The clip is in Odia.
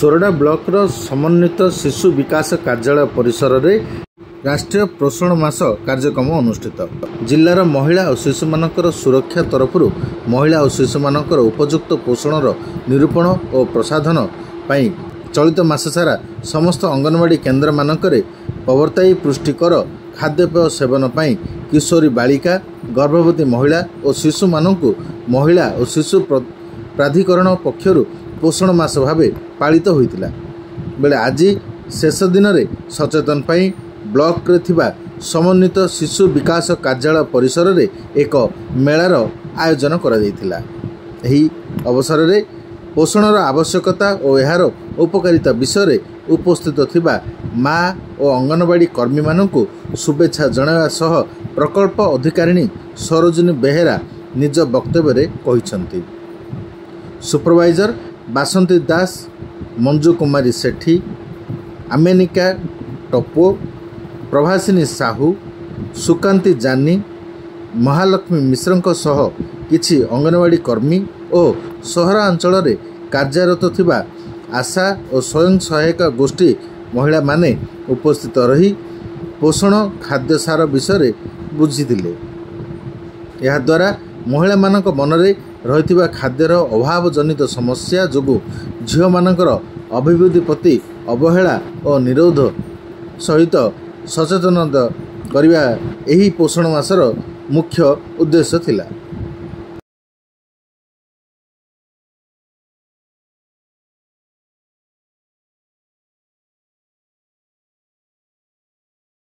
ସୋରଡ଼ା ବ୍ଲକର ସମନ୍ୱିତ ଶିଶୁ ବିକାଶ କାର୍ଯ୍ୟାଳୟ ପରିସରରେ ରାଷ୍ଟ୍ରୀୟ ପୋଷଣ ମାସ କାର୍ଯ୍ୟକ୍ରମ ଅନୁଷ୍ଠିତ। ଜିଲ୍ଲାର ମହିଳା ଓ ଶିଶୁମାନଙ୍କର ସୁରକ୍ଷା ତରଫରୁ ମହିଳା ଓ ଶିଶୁମାନଙ୍କର ଉପଯୁକ୍ତ ପୋଷଣର ନିରୂପଣ ଓ ପ୍ରସାଧନ ପାଇଁ ଚଳିତ ମାସ ସାରା ସମସ୍ତ ଅଙ୍ଗନବାଡ଼ି କେନ୍ଦ୍ରମାନଙ୍କରେ ପ୍ରବର୍ତ୍ତାଇ ପୁଷ୍ଟିକର ଖାଦ୍ୟପେୟ ସେବନ ପାଇଁ କିଶୋରୀ ବାଳିକା, ଗର୍ଭବତୀ ମହିଳା ଓ ଶିଶୁମାନଙ୍କୁ ମହିଳା ଓ ଶିଶୁ ପ୍ରାଧିକରଣ ପକ୍ଷରୁ ପୋଷଣ ମାସ ଭାବେ ପାଳିତ ହୋଇଥିଲା ବେଳେ ଆଜି ଶେଷ ଦିନରେ ସଚେତନ ପାଇଁ ବ୍ଲକରେ ଥିବା ସମନ୍ୱିତ ଶିଶୁ ବିକାଶ କାର୍ଯ୍ୟାଳୟ ପରିସରରେ ଏକ ମେଳାର ଆୟୋଜନ କରାଯାଇଥିଲା। ଏହି ଅବସରରେ ପୋଷଣର ଆବଶ୍ୟକତା ଓ ଏହାର ଉପକାରିତା ବିଷୟରେ ଉପସ୍ଥିତ ଥିବା ମା ଓ ଅଙ୍ଗନବାଡ଼ି କର୍ମୀମାନଙ୍କୁ ଶୁଭେଚ୍ଛା ଜଣାଇବା ସହ ପ୍ରକଳ୍ପ ଅଧିକାରିଣୀ ସରୋଜିନୀ ବେହେରା ନିଜ ବକ୍ତବ୍ୟରେ କହିଛନ୍ତି। ସୁପରଭାଇଜର ବାସନ୍ତୀ ଦାସ, ମଞ୍ଜୁ କୁମାରୀ ସେଠୀ, ଆମେନିକା ଟପୋ, ପ୍ରଭାସିନୀ ସାହୁ, ସୁକାନ୍ତି ଜାନି, ମହାଲକ୍ଷ୍ମୀ ମିଶ୍ରଙ୍କ ସହ କିଛି ଅଙ୍ଗନବାଡ଼ି କର୍ମୀ ଓ ସହରାଞ୍ଚଳରେ କାର୍ଯ୍ୟରତ ଥିବା ଆଶା ଓ ସ୍ୱୟଂ ସହାୟକ ଗୋଷ୍ଠୀ ମହିଳାମାନେ ଉପସ୍ଥିତ ରହି ପୋଷଣ ଖାଦ୍ୟସାର ବିଷୟରେ ବୁଝିଥିଲେ। ଏହାଦ୍ୱାରା ମହିଳାମାନଙ୍କ ମନରେ ରହିଥିବା ଖାଦ୍ୟର ଅଭାବଜନିତ ସମସ୍ୟା ଯୋଗୁଁ ଝିଅମାନଙ୍କର ଅଭିବୃଦ୍ଧି ପ୍ରତି ଅବହେଳା ଓ ନିରୋଧ ସହିତ ସଚେତନତା କରିବା ଏହି ପୋଷଣ ମାସର ମୁଖ୍ୟ ଉଦ୍ଦେଶ୍ୟ ଥିଲା।